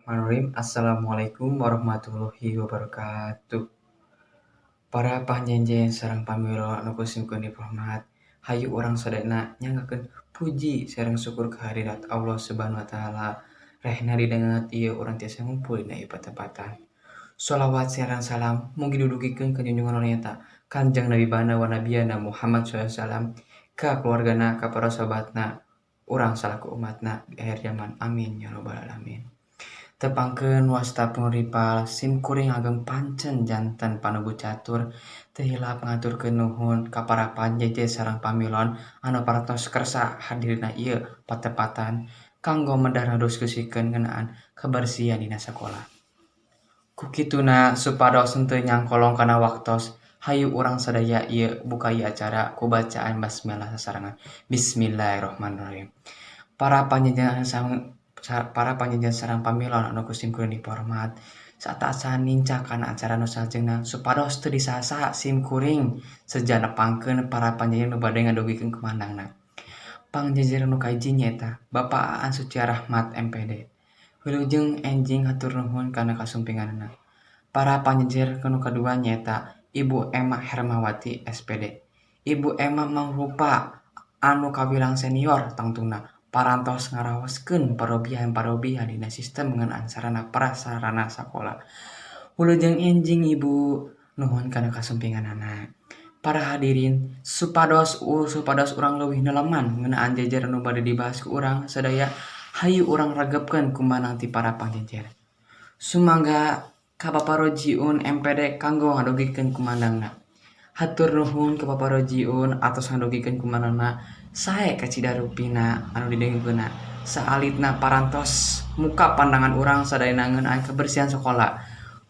Bismillahirrahmanirrahim. Assalamualaikum warahmatullahi wabarakatuh. Para panjenjen sareng pamilo anu ku simkuring dihormat, hayu urang sadayana nyanggakeun puji sareng syukur kehadirat Allah Subhanahu wa Taala. Rehna didenget ieu urang tiasa ngumpul dina ieu patempatan. Sholawat sareng salam mugi didugikeun ka junjungan nyaeta Kanjeng Nabi bana wa nabiyana Muhammad SAW, ka keluargana, ka para sahabatna, urang salaku umatna di akhir zaman. Amin ya robbal alamin. Tepangkeun wasta pun sim kuring ageng pancen janten panugu catur, teu hilap ngaturkeun nuhun ka para panjeje sareng pamilon anu parantos kersa hadir dina ieu patepatan kanggo medar ngadiskusikeun ngeunaan kebersihan dina sakola. Ku kituna, supados henteu nyangkolong kana waktos, hayu urang sadaya ieu buka ieu acara ku bacaan basmalah sasarengan. Bismillahirrahmanirrahim. Para panjenengan sareng pamilon anu ku simkuring dihormat, saacan nincak kana acara nu salajengna, supados teu disasa, sim kuring seja nepangkeun para panjenengan nu bade ngadugikeun kumandangna. Pangjejer nu kahiji nyaeta Bapak Aan Suci Rahmat MPD. Wilujeng enjing, hatur nuhun kana kasumpinganana. Para panjejer nu kadua nyaeta Ibu Emma Hermawati SPD. Ibu Emma mangrupa anu kawilang senior, tangtuna parantos ngaraoskeun parobihan-parobihan dina sistem ngeunaan sarana prasarana sakola. Wilujeng enjing, Ibu, nuhun kana kasumpinganana. Para hadirin, supados supados urang leuwih neleman ngeunaan jejer anu bade dibahas ku urang sadaya, hayu urang regepkeun kumandang ti para pangjejer. Sumangga ka Bapak Rojiun MPD kanggo ngadugikeun kumandangna. Hatur nuhun ka Bapak Rojiun atos ngadugikeun kumandangna. Sae kacida rupina anu didengekeunna. Saalitna parantos muka pandangan urang sadayana ngeunaan kebersihan sekolah.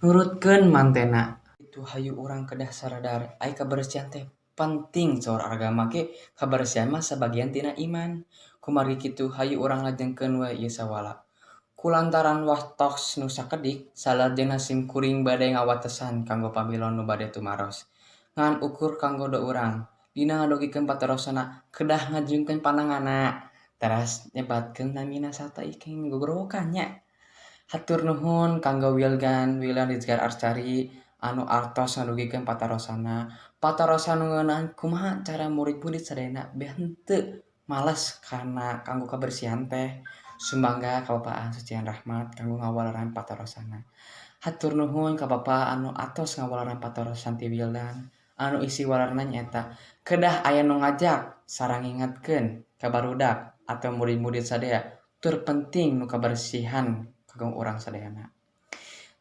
Nurutkeun mantena. Itu hayu urang kedah sadar ai kebersihan teh penting. Saur agama ge kabersihan mah sabagian tina iman. Kumargi kitu, hayu urang lajengkeun we ieu sawala. Kulantaran waktos nu sakedik, salajengna sim kuring bade ngawatesan kanggo pamilon nu bade tumaros. Ngan ukur kanggo do urang dina ngadugikeun patarosanna kedah ngajengkeun pandanganna, teras nyebatkeun namina sarta ikeng gogorowokan nya. Hatur nuhun kanggo Wildan Wildan Rizky Arsari anu artos ngadugikeun patarosanna. Patarosan nu ngeunaan kumaha cara murid-murid sadayana beh henteu males kana kanggo kabersihan teh. Sumangga ka Bapak Sucian Rahmat kanggo ngawaleran patarosanna. Hatur nuhun ka Bapak anu atos ngawaleran patarosan ti Wildan anu isi walerna nyaeta kedah aya nu ngajak sareng ngingetkeun ka barudak atau murid-murid sadaya tur penting nu kabersihan kanggo urang sadayana.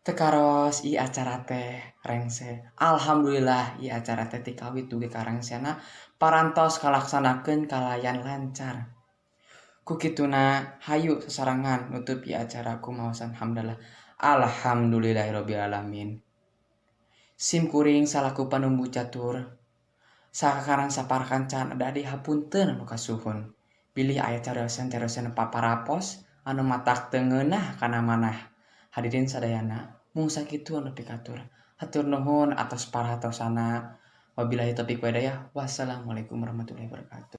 Teu karaos ieu acara teh rengse. Alhamdulillah, ieu acara teh ti kawit dugi ka rengsena parantos kalaksanakeun kalayan lancar. Ku kituna, hayu sasarengan nutup ieu acara ku maosan hamdalah. Alhamdulillahirabbil alamin. Sim kuring salaku panumbu catur sakarang saparakancan ada dihapunten anu kasuhun bilih aya cariosan-cariosan paparapos anu matak teu ngeunah kana manah hadirin sadayana. Mung sakitu anu pikatur. Hatur nuhun atas perhatosana. Wabillahi taufiq wa hidayah. Wassalamualaikum warahmatullahi wabarakatuh.